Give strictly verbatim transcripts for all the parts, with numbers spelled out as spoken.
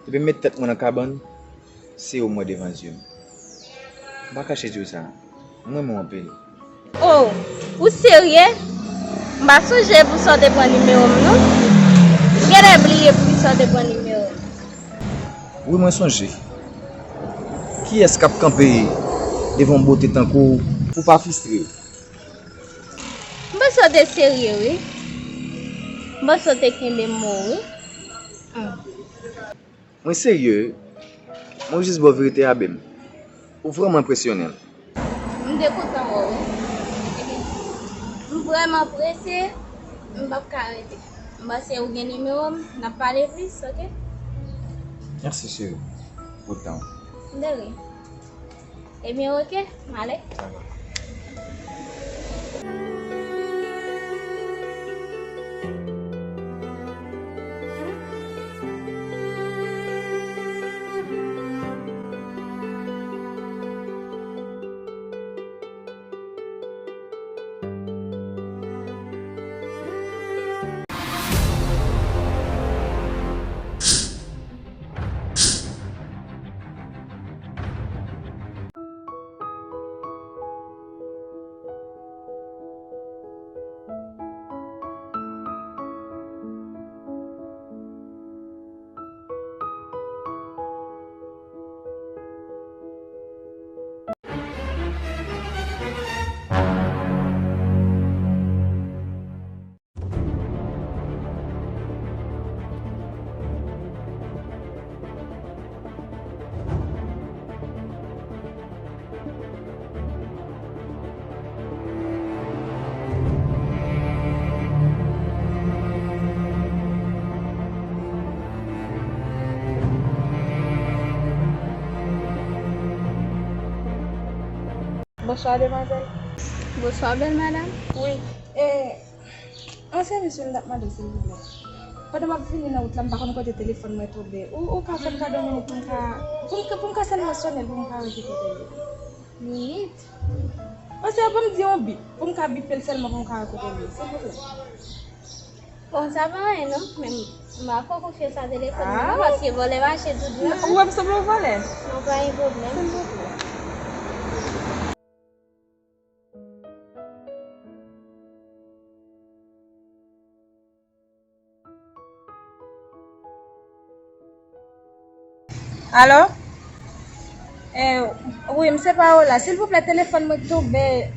Depi m met tèt mwen nan kabann, se ou m wè devan zye m. M pa kache di w sa, m renmen w anpil. Oh, ou serye? M pa sonje poukisa w te pran nimewo m, non. M genlè bliye poukisa w te pran nimewo m. Wi, mwen sonje. Kiyès k ap kanpe devan yon bote tankou w pou pa fristre w? M panse w te serye, wi. M panse w te kenbe mo w, wi. Hmm. Mwen serye, wi. Mwen jis ba w verite a, beb. Ou vrèman enpresyonnen m. M te kontan wè w, wi. M vrèman prese, m p ap ka rete. M panse ou gen nimewo m, n ap pale plis, oke? Mèsi, cheri, pou tan w. De rien. Ebyen, oke, m ale. Bonswa, demwazèl. Bonswa, bèl madanm. Wi, e, yon sèvis wi m t ap mande w, silvouplè. Pandan m ap vini nan wout la, m pa konn kote telefòn mwen tonbe. Ou, ou ka fè m kado minit pou m ka, pou m ka, pou m ka sèlman sonnen l, pou m ka wè ki kote l ye. Minit? Paske ban m di yon bip, pou m ka bipe l sèlman, pou m ka wè kote l ye, silvouplè. Bon, sa pa anyen non, men m pa fè w konfyans a telefòn mwen non, paske vòlè mache tout jan. Ou wè m sanble yon vòlè? Non, pa gen pwoblèm. Silvouplè. Alo? Eh, wi, m se Paola. Silvouplè, telefòn mwen tonbe.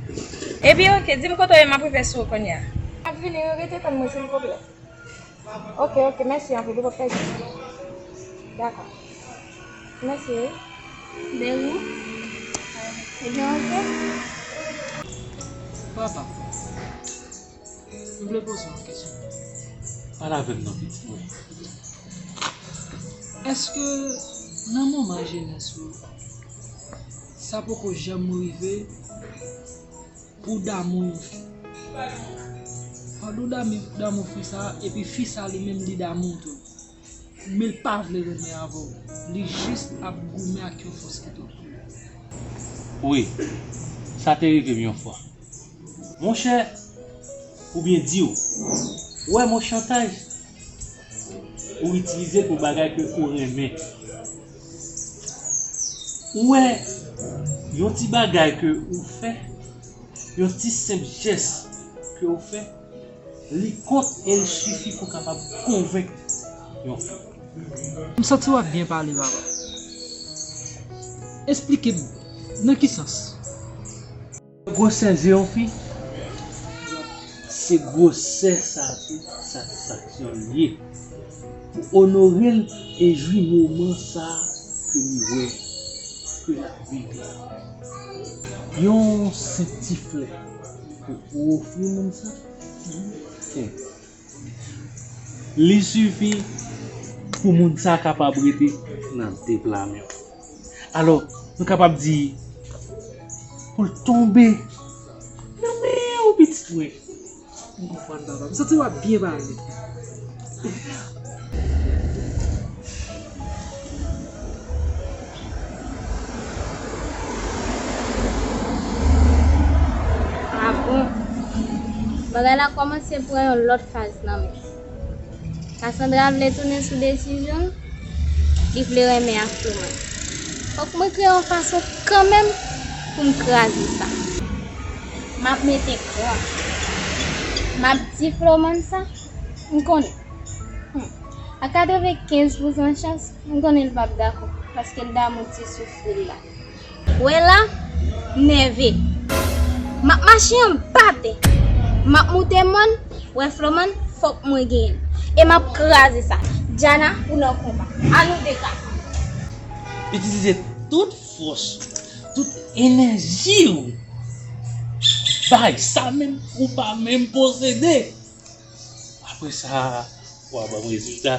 Ebyen, oke, di m kote w ye, m ap rive sou ou kounye a. M ap vini, wi, rete tann mwen, silvouplè. Oke, oke, mèsi anpil, ou p ap pèdi. Dakò. Mèsi, wi. De rien. Ebyen, oke. Papa. M vle poze w yon kesyon. Pale avè m non, pitit mwen. Èske nan moman jenès ou, sa poko janm rive pou w damou yon fi? Pandan w damou, damou fi sa a, epi fi sa a li menm li damou w tou. Men l pa vle renmen avè w. Li jis ap goumen ak yon fòs ki tou. Wi, sa te rive m yon fwa. Monchè, oubyen di w, ou wè mo chantaj, ou itilize l pou bagay ke ou renmen. Ou wè, yon ti bagay ke ou fè, yon ti senp jès ke ou fè, li kont e li sifi pou kapab konvenk yon fi. M santi w ap byen pale, papa. Esplike m, nan ki sans? Gwosè zye yon fi, se gwosè sa tou satisfaksyon l ye. Pou onore l e jwi moman sa ke li wè ke l ap viv la. Yon senp ti flè ke ou ofri moun sa, hmm, li sifi pou moun sa kapab rete nan de pla men w. Alò, nou kapab di, pou l tonbe nan men w, pitit mwen. M konprann, papa. M santi w ap byen pale. Ah bon? Bagay la kòmanse pran yon lòt faz nan men. Cassandra vle tounen sou desizyon l. Li vle renmen ak Floman. Fòk mwen kreye yon fason kanmenm pou m kraze sa. M ap mete kran. M ap di Floman sa, m konnen. Hmm. A katrevenkenz pousan chans, m konnen l p ap dakò, paske l damou ti soufri l la. Wè la, m nève. M ap mache anba tè. M ap moute mòn, wè Floman, fòk mwen genyen l. E m ap kraze sa. Djana, ou nan konba. Ann nou de gason. Itilize tout fòs, tout enèji w. Bay sa menm ou pa menm posede. Apre sa, w a ban m rezilta.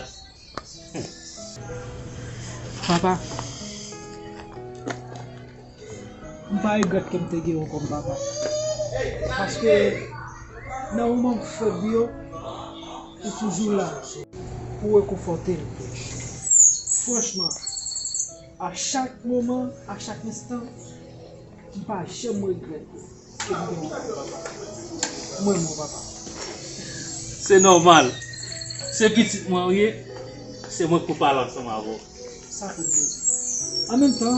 Papa, m pa regrèt ke m te gen w kòm papa. Paske nan moman m fèb yo, ou toujou la pou rekonfòte m. Franchman, a chak moman, a chak enstan, m pa janm regrèt ke m gen w kòm papa. Mwen, mon papa. Se nòmal. Se pitit mwen ou ye, se mwen k pou pale ansanm avè w. Sa fèt byen. An menm tan,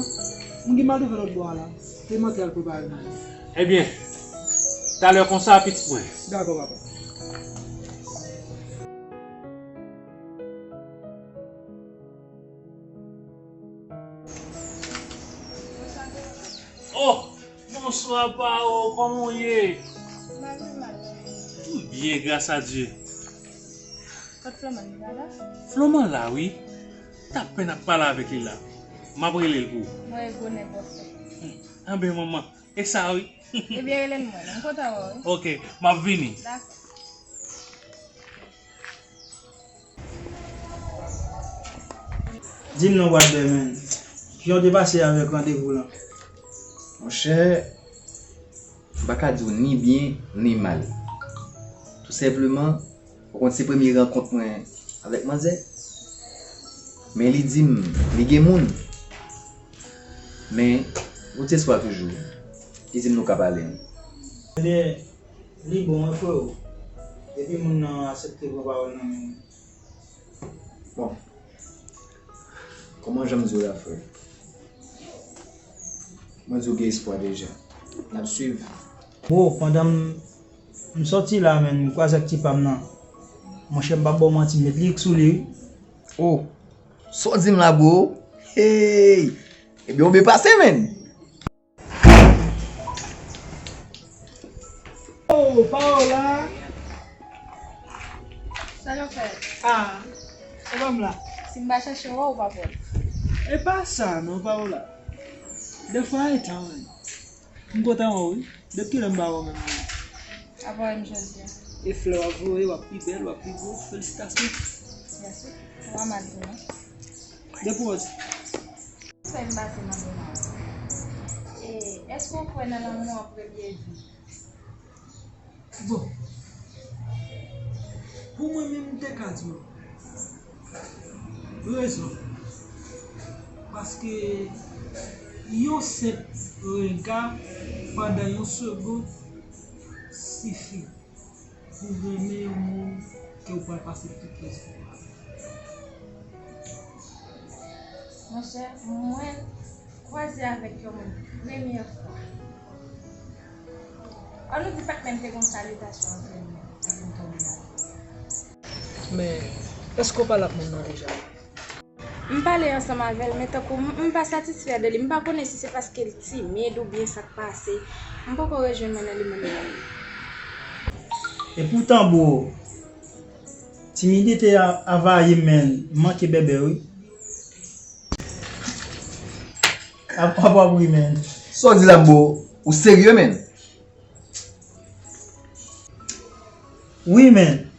m gen m al rive lòt bò a la. Te manke al prepare manje. Ebyen, talè konsa, pitit mwen. Dakò, papa. Oh, bonswa, Pao, kòman w ye? M pa pi mal, non. M byen, gras a Dye. Kot Floman, li pa la? Floman la, wi. T ap pèn ap pale avèk li la. M ap rele l pou ou. Mwen e gwo nèg w ap fè. Hmm. Anben, manman, e sa, wi. Ebyen, rele m mwen. M kontan wè w, wi. Oke, m ap vini. Dakò. Di m non, brother, man. Kijan w te pase avèk randevou lan? Monchè, m pa ka di w ni byen, ni mal. Tou senpleman, ou konn se premye rankont mwen avèk manzè. Men li di m li gen moun. Men, ou ti espwa toujou. Li di m nou ka pale. Ebyen, li bon, wi, freo. Depi moun nan aksepte pran pawòl nan men mwen. Bon. Kòman jan m di w la, frè? Mwen di w gen espwa deja. N ap swiv. Bro, pandan m, m sòti la, menn, m kwaze ak ti pa m nan. Monchè, m p ap ba w manti, m met lirik sou li, wi. Oh, sa w di m la, bro? Hey! Ebyen, ou byen pase, menn. Oh, Paola! Sa n ap fè? Ah, se pa m la. Si m pa chache w, ou p ap wè m. E pa sa non, Paola. Defwa e tan, wi. M kontan wè w, wi. Depi kilè m pa wè w menm, wi. Apa w wè m jodi a? E flè w ap voye, w ap pi bèl, w ap pi gwo. Felisitasyon. Mèsi. Ou pa mal tou, non? Depi w di. Sa m pase mande w la. E, èske w kwè nan lanmou an premye vi? Bon, pou mwen menm, m te ka di w rezon. Paske yon senp rega pandan yon segonn sifi pou renmen yon moun ke w pral pase tout rès ou a. Monchè, mwen kwaze avèk yon moun premyè fwa. An nou di pa t menm te gon salitasyon ant nou, epi m tonbe nan. Men, èske w pale ak moun nan deja? M pale ansanm avè l, men tankou m, m pa satisfè de li. M pa konnen si se paske l timid oubyen sa k pase. M poko rejwenn mwen nan li menm non. Epoutan, bro, timidite a anvayi m, men m manke bèbè, wi. Ap, ap, ap, wi, men. Sa w di la, bro? Ou serye, men? Wi, men.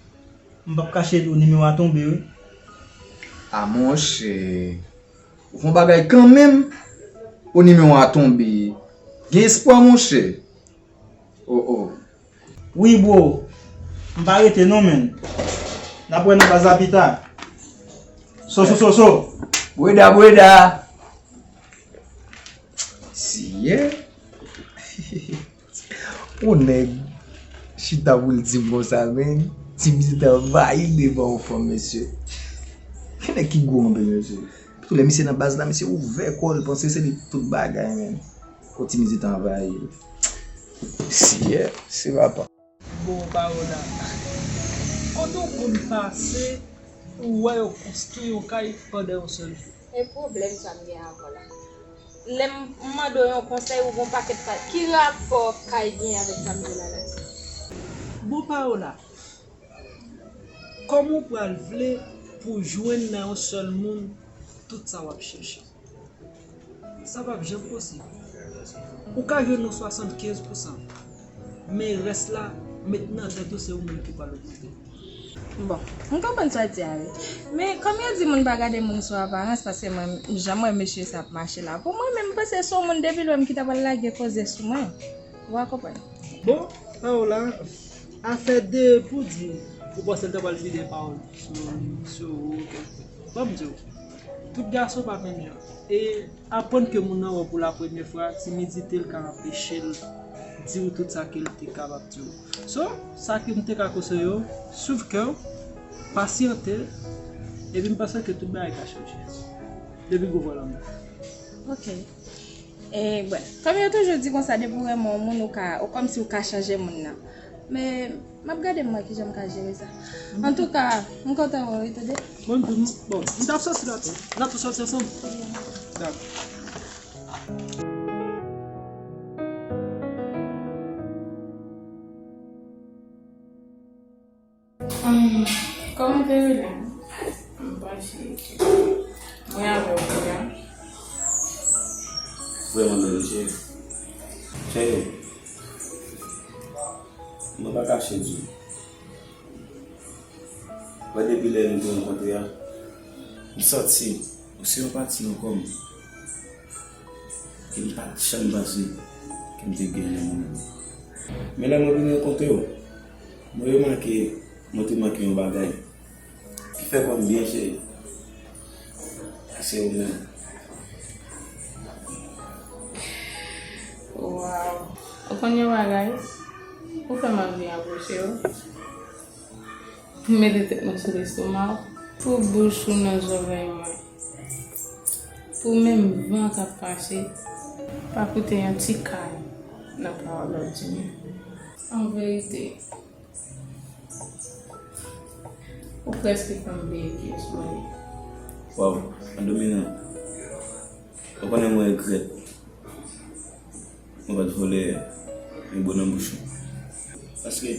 M p ap kache di w nimewo a tonbe, wi. A, monchè. Ou fè yon bagay kanmenm. O, nimewo a tonbe. Gen espwa, monchè. O, o. Wi, bro. M pa rete non, menn. N ap wè nan baz la pita. So, so, so, so. Bweda, bweda. Seyè. Yon nèg chita pou l di m konsa, men, timidite anvayi devan yon fanm, mesye. Gen nèg ki gwo anpil, mesye. Tou lè misye nan baz la, misye ouvè kò l, panse se li tout bagay, men. Optimizite anvayi l. Seyè, se papa. Bon, Paola, kote w konn pase pou w wè yo konstwi yon kay pandan yon sèl jou? E pwoblèm sa m gen avè w la. Lè m mande w yon konsèy, ou gon pakèt pa. Ki rapò kay gen avèk sa m di w la la? Bon, Paola, kòman w pral vle pou w jwenn nan yon sèl moun tout sa w ap chèche? Sa p ap janm posib. Ou ka jwenn yon swasannkenz pousan, men rès la, met nan tèt ou se ou menm ki pral ogmante. Bon, m konprann sa w di a wi. Men kòm yo di moun pa gade moun sou aparans, paske mwen, jan mwen mesye sa ap mache la, pou mwen menm, m panse se yon moun depi lwen ki ta pral lage koze sou mwen. Ou a konprann? Bon, Paola, afè de pou di, ou panse l ta pral vide pawòl sou, sou ou, ban m di w, tout gason pa menm jan. E aprann ke moun nan wè w pou la premyè fwa, timidite l ka anpeche l di w tout sa ke l te kapab di w. So, sa ke m te ka konseye w, swiv kè w, pasyante, epi m panse ke tout bagay ka chanje. Depi gwo vwa lanmou. Ok. E, bon, kòm yo toujou di konsa, depi w renmen yon moun, ou ka, ou kòmsi ou ka chanje moun nan. Men, m ap gade m wè kijan m ka jere sa. Antouka, m kontan wè w wi, tande. Bon, m, bon, m t ap sòti la tou. N ap tou sòti ansanm? Dakò. Hum, kòman te rele? M panse mwen avè w kounye a. Vrèman bèl, cheri. Cheri, mwen pa kache di w. Mwen depi lè nou te rankontre a, m santi ou se yon pati nan kò m ke m pa t janm panse ke m te gen nan moman. Men lè mwen vin rankontre w, mwen remake mwen te manke yon bagay ki fè kò m byen cheri. Se ou menm. Waw. Ou konn yon bagay? Ou fè m anvi apwoche w. Mete tèt mwen sou lestoma w. Pou bouch ou nan zòrèy mwen. Pou menm van k ap pase pa koute yon ti kay nan pawòl w ap di m yo. An verite, ou prèske fè m bliye kiyès mwen ye. Waw, an dominan. Ou konnen mwen regrèt mwen pa t vòlè yon bo nan bouch ou. Paske,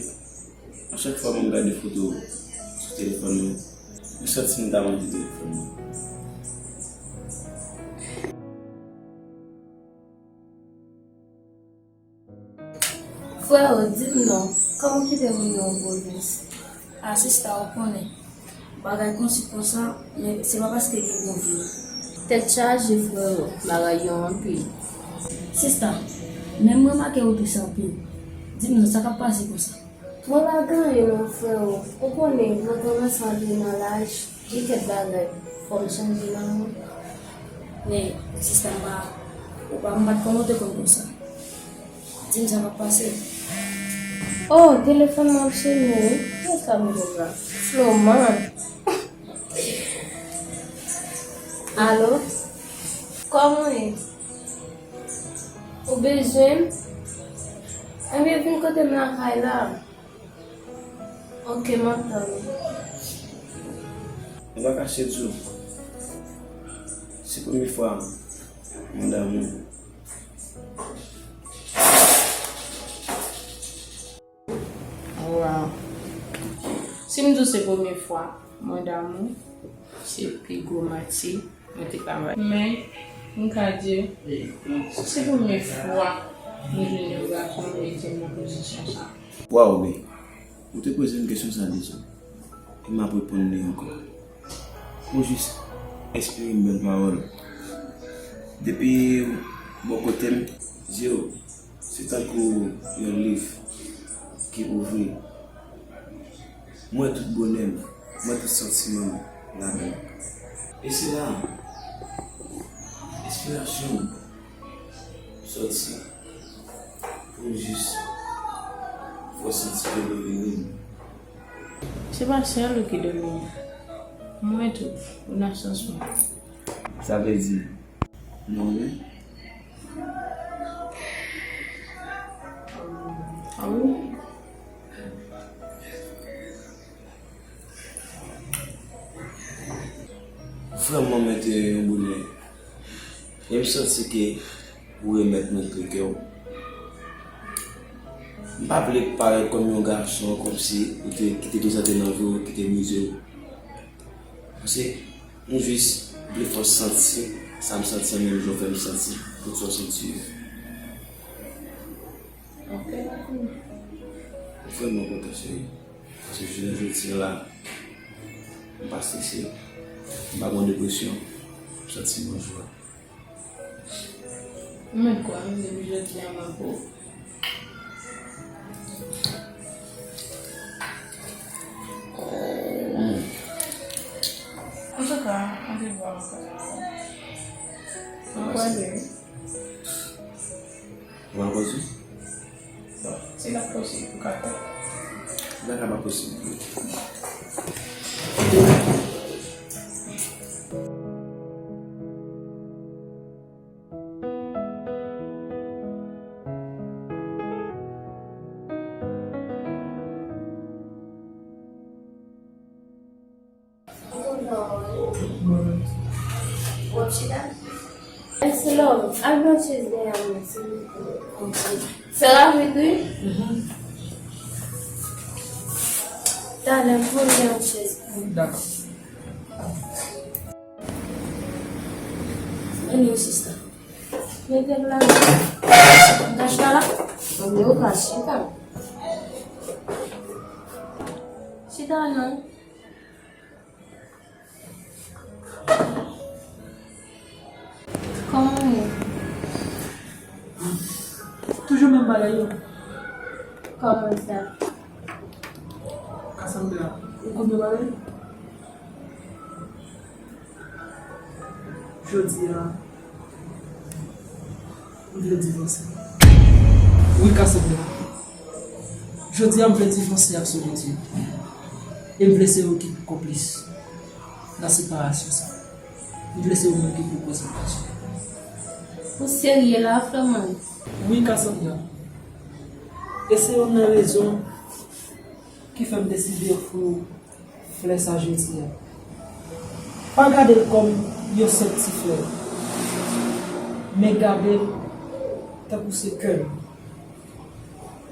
a chak fwa mwen gade foto w sou telefòn mwen, mwen santi m ta manje telefòn mwen. Freo, di m non, kòman w kite moun nan w pwovens? A sista, ou konnen, bagay konsi konsa, men se pa paske gen gwo vi. Tèt chaje, freo, bagay yo anpil. Sista, men m remake ou tris anpil. Di m non, sa k ap pase konsa? Mwen pa gen anyen non, freo. Ou konnen, mwen kòmanse antre nan laj, gen kèk bagay fò m chanje nan mwen. Men, sista, m pa, ou pa, m pa t konnen w te konn konsa. Di m sa k ap pase. Oh, telefòn nan ap sone wi. Kiyès k ap rele m la? Floman. Alo? Kòman w ye? Ou bezwen m? Ebyen, vin kote m lakay la. Ok, m ap tann ou. Mwen pa kache di w, se premye fwa mwen damou. Waw. Si m di w se premye fwa mwen damou, se pi gwo manti mwen te ka bay. Men, m ka di w, se premye fwa mwen jwenn yon gason mete m nan pozisyon sa. Waw, men, ou te poze m kesyon sa deja, e m ap reponn li ankò. Ou jis enspire m bèl pawòl. Depi bò kote m, zye w se tankou yon liv ki ouvri. M wè tout bonè m, m wè tout santiman m ladan l. E se la enspirasyon m sòti pou m jis fè w santi ke domine m. Se pa sèl ou ki domine. Mwen tou, ou nan sans mwen. Sa vle di, nou renmen? Ah wi. Vrèman, mete yon bonè. E m santi ke ou remèt mwen kle kè w. M pa vle parèt kòm yon gason, kòmsi ou te kite tout sa te nan vi w, ki te brize w. Paske m jis vle fè w santi sa m santi an, menm jan w fè m santi tout sa w santi yo. Ok, dakò. M vrèman kontan, cheri. Paske jounen jodi a la, m pa strese, m pa gen depresyon, m santi m an jwa. Mwen kwè, menm jodi a, m ap ou. Antouka, an te vwa ankò. Mwen kwè de. Ou pa konn si? Bon, si l ap posib, ou ka fè. Bagay pa posib. Mèsi, love. Al pran chèz dèyè mwen, silvouplè. Fè rapid, wi. Talè, pran yon chèz. Dakò. Vini, sista. Mete m la. M ka chita la? Mwen, ou ka chita. Chita non. Kòman w ye? Toujou menm bagay yo. Kòman sa? Cassandra, ou konn yon bagay? Jodi a, m vle divòse. Wi, Cassandra. Jodi a, m vle divòse ak Solitude. E m vle se ou ki konplis nan separasyon sa. M vle se ou menm ki pou koze pase. Ou serye la, Flamand? Wi, Cassandra. E se youn nan rezon ki fè m deside ofri w flè sa jodi a. Pa gade l kòm yon senp ti flè, men gade l tankou se kè m.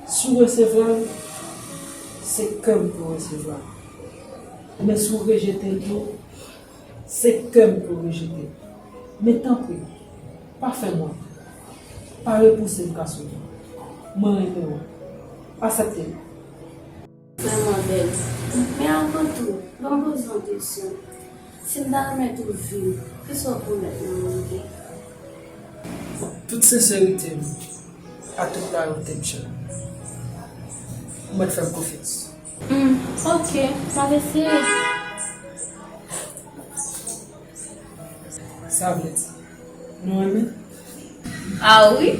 Si w resevwa l, se kè m pou resevwa l. Men si w rejete l tou, se kè m pou rejete l. Men tanpri, pa fè m wont. Pa repouse m, Cassandra. Mwen renmen w. Aksepte l. Vrèman bèl. Men avan tou, ban m poze yon kesyon. Si m ta remèt ou vi m, kisa w pwomèt mwen, Miguel? Tout senserite m, ak tout lwayote m, cheri. Ou mèt fè m konfyans. Hmm, ok, m ap eseye. Sa vle di, nou renmen? Ah wi!